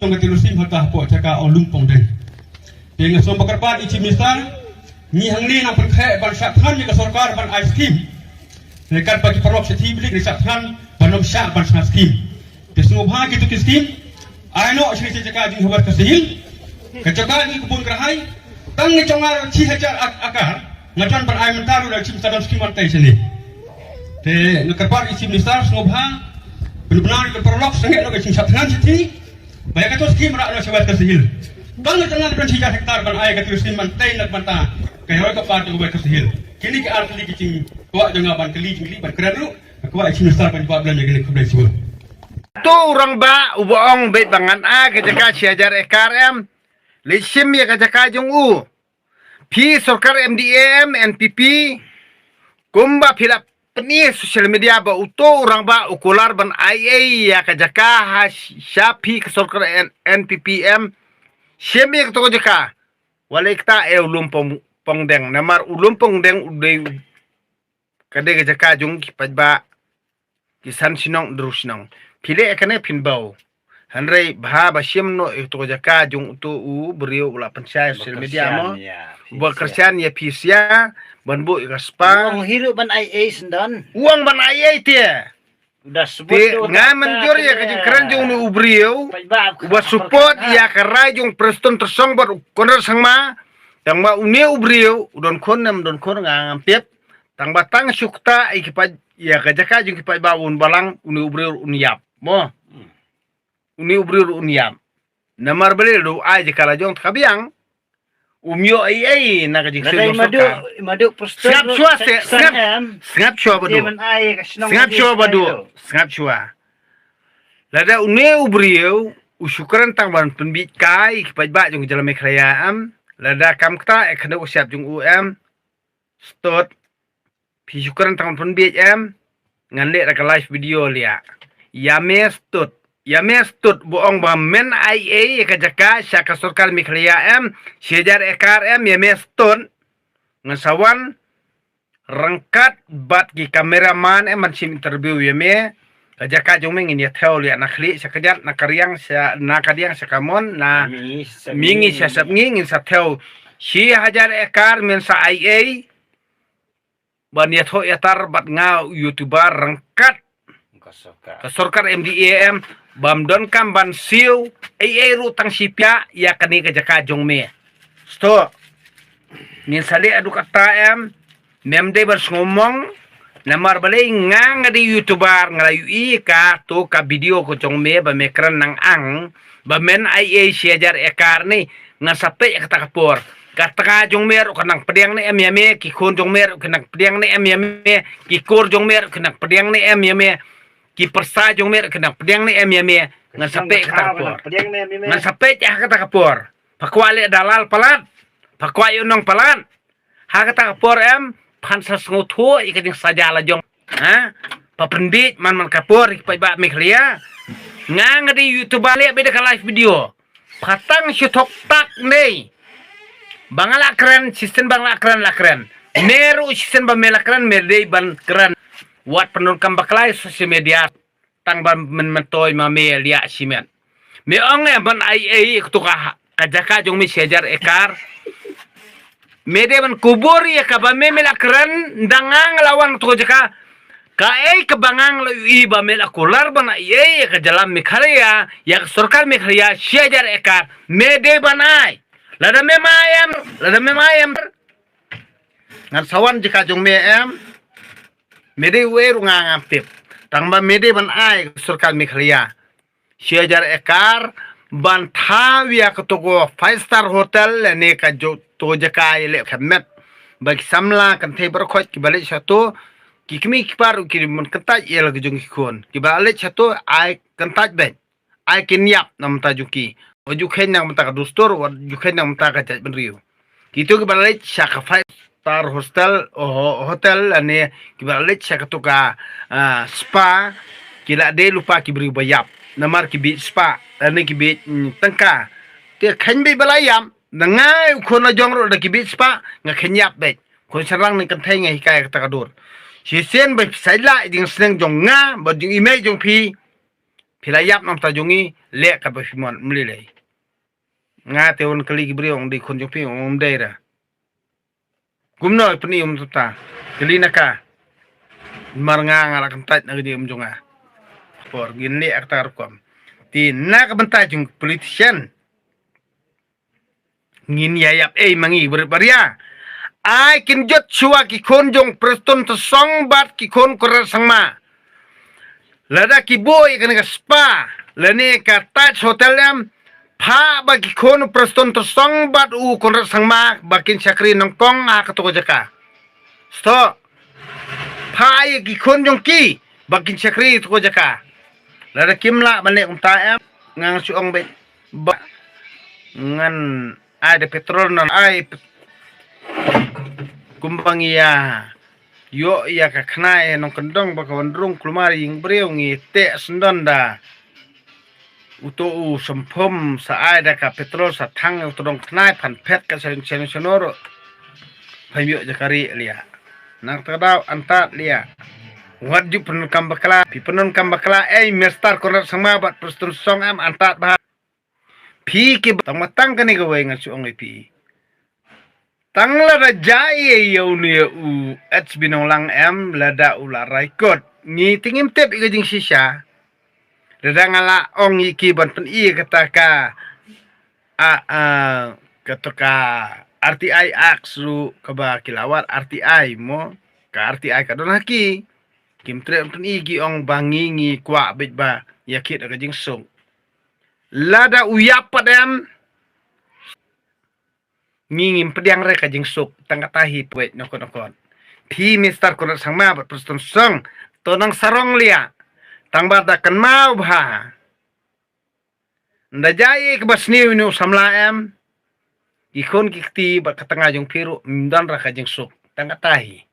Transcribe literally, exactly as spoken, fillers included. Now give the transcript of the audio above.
Tong ka tilu sim hata hapoh jaka Ong Lum Pong Deng. Te nga sngewbha kyrpad ïa i Chief Minister, ngi hangne nang pynkhreh ban shah thngan ïa ka sorkar ban ai skim. Te katba ki paralok sha Thiblik ngi shah thngan ban ym shah ban shna skim. Te sngewbha kito ki skim ai noh sha ka jaka jong i West Khasi Hills. Ka jaka jong i ka bun kyrhai. Tang ngi jong nga shi hajar ak- akar. Nga jan ban ai mynta ruh da Chief Minister don skim ban tei shane. Te nga kyrpad ïa i Chief Minister sngewbha. Pynbna ïa ka paralok sangeh noh ka jingshah thngan shithi. Ba ïa kato skim rah noh sha West Khasi Hills. Tang ngi jong nga don shi hajar hektar ban ai kato skim ban tei na ka bynta ka ïaroi ka par jong West Khasi Hills. Kine ki ar tylli ki jingkwah jong nga ban kylli jingkylli ban kren ruh. Nga kwah ïa i Chief Minister ban jubab lem ïa kine, khublei shibun. To u rangbah uba ong beit ba ngan ai ka jaka shi hajar ekar em. Leit shim ïa ka jaka jong u. Phi sorkar M D A em, N P P, kumba phi la pyni social media ba uto u rangbah u kular ban ai ei ïa ka jaka ha sh- sha phi ka sorkar N- N P P em. Shim ïa kato ka jaka. Wat leh kata eh u Lum Pong, Pong Deng. Namar u Lum Pong Deng u dei u ka dei ka jaka jong ki paidbah ki san shnong hynriew shnong. Phi leh kane phin baw. Hynrei bha ba shim noh ïa kato ka jaka jong uto u briew u la pynshai social media mo. Ba kyrshan ïa phi sha ban buh ïa ka spa. Ong hi ruh ban ai ei syndon. Ong ban ai ei te. Te nga mynjur ïa ka jingkren jong une u briew uba support ïa ka rai jong Prestone Tynsong bad u Conrad Sangma. Tang ba une u briew u don khun ne ym don khun nga ngam tip. Tang ba tang shu ktah ïa ki paid ïa ka jaka jong ki paidbah un balang une u briew un ïap mo. Une u briew un ïap. Namar balei lada u ai jaka la jong te ka biang. Um ïoh ei ei na ka jingsneng jong sorkar. Sngap shuwa se sngap. Sngap shuwa Badu. Sngap shuwa Badu. Sngap shuwa. Lada une u briew u shu kren tang ban pynbeit kai ki paidbah jong ka jylla Meghalaya em. Lada kam ktah ïa ka khyndew ka shyiap jong u em. Stud. Phi shu kren tang ban pynbeit em. Ngan leh da ka live video leh. Ïa me stud. Ïa me stud ba ong ba men ai ei ïa ka jaka sha ka sorkar Meghalaya em. Shi hajar ekar em ïa me stud. Ngan sa wan ryngkat bad ki cameraman em ban shim interview ïa me. Ka jaka jong me ngin ïa thew leh na khlieh sha kjat na ka riang sha na ka diang sha ka mon na mihngi sha sepngi ngin sa thew. Shi hajar ekar men sa ai ei. Ban ïathoh ïatar bad nga u YouTuber ryngkat ka sorkar M D A em bam donkam ban siew ei ei ruh tang shi pia ïa kane ka jaka jong me. Sto ngin sa leh haduh katta em. Mem dei ban sngewmong namar balei nga nga dei YouTuber nga la ïohi kato ka video ka jong me ba me kren nang ang ba men ai ei shi hajar ekar ne. Ngan sa peit ïa kata ka por. Ka tnga jong me ruh ka nang pdiang ne em ïa me, ki khun jong me ruh ki nang pdiang ne em ïa me, ki kur jong me ruh ki nang pdiang ne em ïa me, ki pyrsa jong me ruh ki nang pdiang ne em ïa me. Ngan sa peit ïa kata ka por. Ngan sa peit ïa kata ka por. Pha kwah leh dalal palat. Pha kwah ïoh nong palat. Ha kata ka por em phan sa sngewthuh ïa ka jingsaja la jong. Ha? Pha pynbeit man man ka por ïa ki paidbah Meghalaya. Nga nga dei YouTuber leh beit da ka live video. Pha tang shu thok tak nei. Ba nga la kren, shisien ba nga la kren la kren. Me ruh shisien ba me la kren, me dei ban kren. Wat pyndonkam bakla ïa social media. Tang ban men mentoi ma me liah shimet. Me ong eh ban ai ei katu ka ka jaka jong me shi hajar ekar. Me dei ban kubur ïa kaba me me la kren dang nga la wan tu ka jaka. Kaei kaba nga la ïohi ba me la kular ban ai ei ïa ka jylla Meghalaya ïa ka sorkar Meghalaya shi hajar ekar. Me dei ban ai. Lada me ma em, lada me ma em. Ngan sa wan jaka jong me em. Me dei uei ruh nga ngam tip. Tang ba me dei ban ai ka sorkar Meghalaya shi hajar ekar ban thaw ïa katu ka five star hotel lane ka jaka ïaleh kham met. Ba ki samla kynthei baroh khoit kiba leit shato ki kmie ki kpa ruh ki mon kyntait ïa la ka jong ki khun kiba leit shato ai kyntait beit. Ai kin ïap na mynta jong ki. Wat ju kheiñ na mynta ka dustur, wat ju kheiñ na mynta ka jaitbynriew. Kito kiba leit sha ka five star hostel, ho- hotel lane kiba leit sha katu ka ah, spa ki la dei lypa ki briew ba ïap. Namar ki bit spa lane ki bit mm, tyngka. Te kheiñ beit ba la ïap. Na nga u khun la jong ruh da ki bit spa nga kheiñ ïap beit. Khun shynrang ne kynthei nga hikai kata ka dur. Shisien ba phi sa ïa la i jingsneng jong nga bad jong i mei jong phi. Phi la ïap na ka bynta jong ngi, leh katba phi mon, ym lei lei. Nga te wan kylli ki briew, ong dei khun jong phi, ong ym dei re. Kumno phi ym tip ta? Kylli na ka. Namar nga nga la kyntait na ka jingim jong nga. Por ngin leh ïa kata ka rukom. Te na ka bynta jong politician, ngin ïa ïap ei ma ngi barit baria. Ai kin jot shuwa ki khun jong Prestone Tynsong bad ki khun Conrad Sangma. Lada ki buh ïa kane ka spa lane ka Taj Hotel em, phah ba ki khun Prestone Tynsong bad u Conrad Sangma ba kin shakri nyngkong ha kato ka jaka. Stop. Phah ïa ki khun jong ki ba kin shakri kato ka jaka. Lada kim lah ban leh kumta em, nga shu ong beit ba ngan ai da petrol, ngan ai pet-, kumba ngi ïa ïoh ïa ka khnai nongkyndong ba ka wan rung kulmar ïing briew, ngi teh syndon da uto u symphum, sa ai da ka petrol, sa thang uto dong khnai, phan phet ka shen shen shen oro. Phan ïoh ja ka ri lia. Nang ta daw antad lia. Wat ju pyndonkam bakla, phi pyndonkam bakla ei Mister Conrad Sangma bad Prestone Tynsong em, antad bha. Phi ki ba tang matang kane kawei nga shu ong ïa phi. Tang lada jia ïa u ne ïa u H B Nonglang em, lada u la rai kot, ngi te ngim tip ïa ka jingshisha. Lada nga la ong ïa ki ban pyni ïa kata ka, a, a, kata ka R T I Act ruh kaba ki la wad R T I mo, ka R T I ka don ha ki. Kim treh ban pyni, ki ong ba ngi ngi kwah beit ba ïa kit ka jingsuk. Lada u ïap pat em, ngi ngim pdiang re ka jingsuk, tang kata hi pwet nokot nokot. Phi Mister Conrad Sangma bad Prestone Tynsong, to nang sarong lia. Tang ba da kynmaw bha. Nda jia ïa kaba sniew ïa u samla em, ki khun ki kti bad ka tnga jong phi ruh ym don re ka jingsuk, tang kata hi.